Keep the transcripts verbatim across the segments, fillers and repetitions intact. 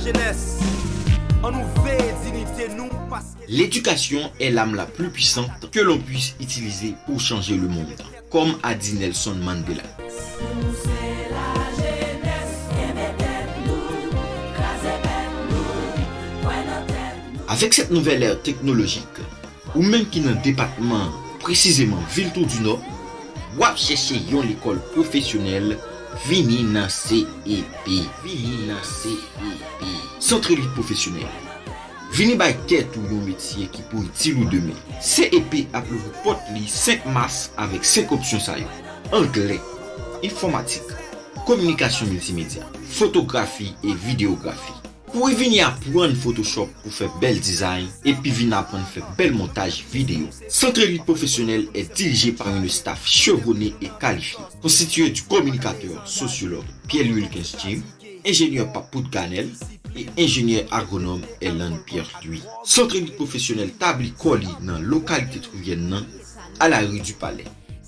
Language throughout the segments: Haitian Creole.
Jeunesse, ann nou veye dinite nou, paske L'éducation est l'arme la plus puissante que l'on puisse utiliser pour changer le monde, comme a dit Nelson Mandela. Avec cette nouvelle ère technologique, ou menm ki nan depatman, presizeman vil Twou di Nò, w ap chèche yon lekòl pwofesyonèl, vini nan C E P. Vini nan C E P. Centre Elite Professionnel. Vini bay tèt ou yon metye ki pou itil ou demen. C E P ap louvri pòt li senk mas avèk senk opsyon sa yo: anglè, enfòmatik, kominikasyon miltimedya, fotografi e videyografi. Kouri vini aprann Photoshop pou fè bèl dizay, epi vin aprann fè bèl montaj videyo. Centre Elite Professionnel est dirigé par une staff chevronnée et qualifiée, constituée du communicateur, sociologue Pierre Wilkens Jim, ingénieur Papout Ganel et ingénieur agronome Erland Pierre Louis. Centre Elite Professionnel tabli kò li nan lokalite Trivyèn nan, à la rue du Palais.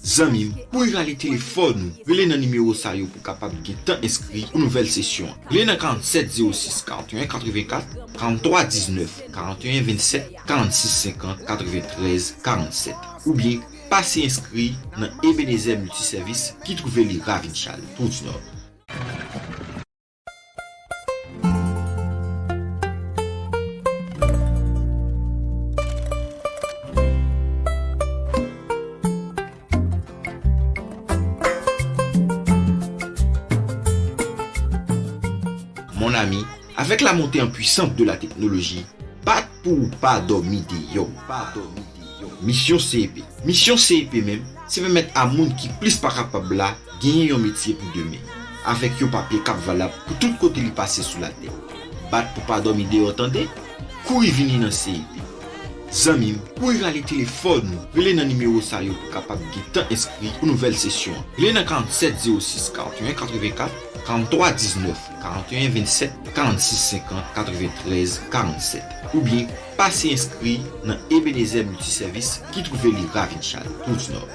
Zanmi m, kouri rale telefòn ou, rele nan nimewo sa yo pou kapab gen tan enskri pou nouvèl sesyon an. Rele nan karannset zewo sis karanteyen katrevenkat, karanntrwa diznèf, karanteyen vennsèt, karannsis senkant, katreventrèz, karannsèt, oubyen pase enskri nan Ebenezer Multiservice ki twouve li Ravin Chal, Twou di Nò. Mon ami, avec la montée en puissance de la technologie, bat pou w pa dòmi deyò. Pa dòmi deyò. Misyon C E P. Misyon C E P menm, se pèmèt a moun ki plis pa kapab la genyen yon metye pou demen, avèk yon papye k ap valab pou tout kote li pase sou latè. Bat pou pa dòmi deyò, tande! Kouri vini nan C E P. Zanmi m, kouri rale telefòn ou, rele nan nimewo sa yo pou kapab gen tan enskri pou nouvèl sesyon an. Rele nan karannset zewo sis karanteyen katrevenkat, karanntrwa diznèf, karanteyen vennsèt, karannsis senkant, katreventrèz, karannsèt, oubyen pase enskri nan Ebenezer Multiservice ki twouve li Ravin Chal, Twou di Nò.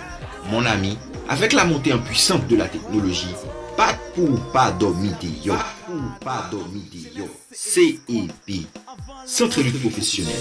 Mon ami, avec la montée en puissance de la technologie, bat pou w pa dòmi deyò. Bat pou w pa dòmi deyò. C E P, Centre Elite Professionnel.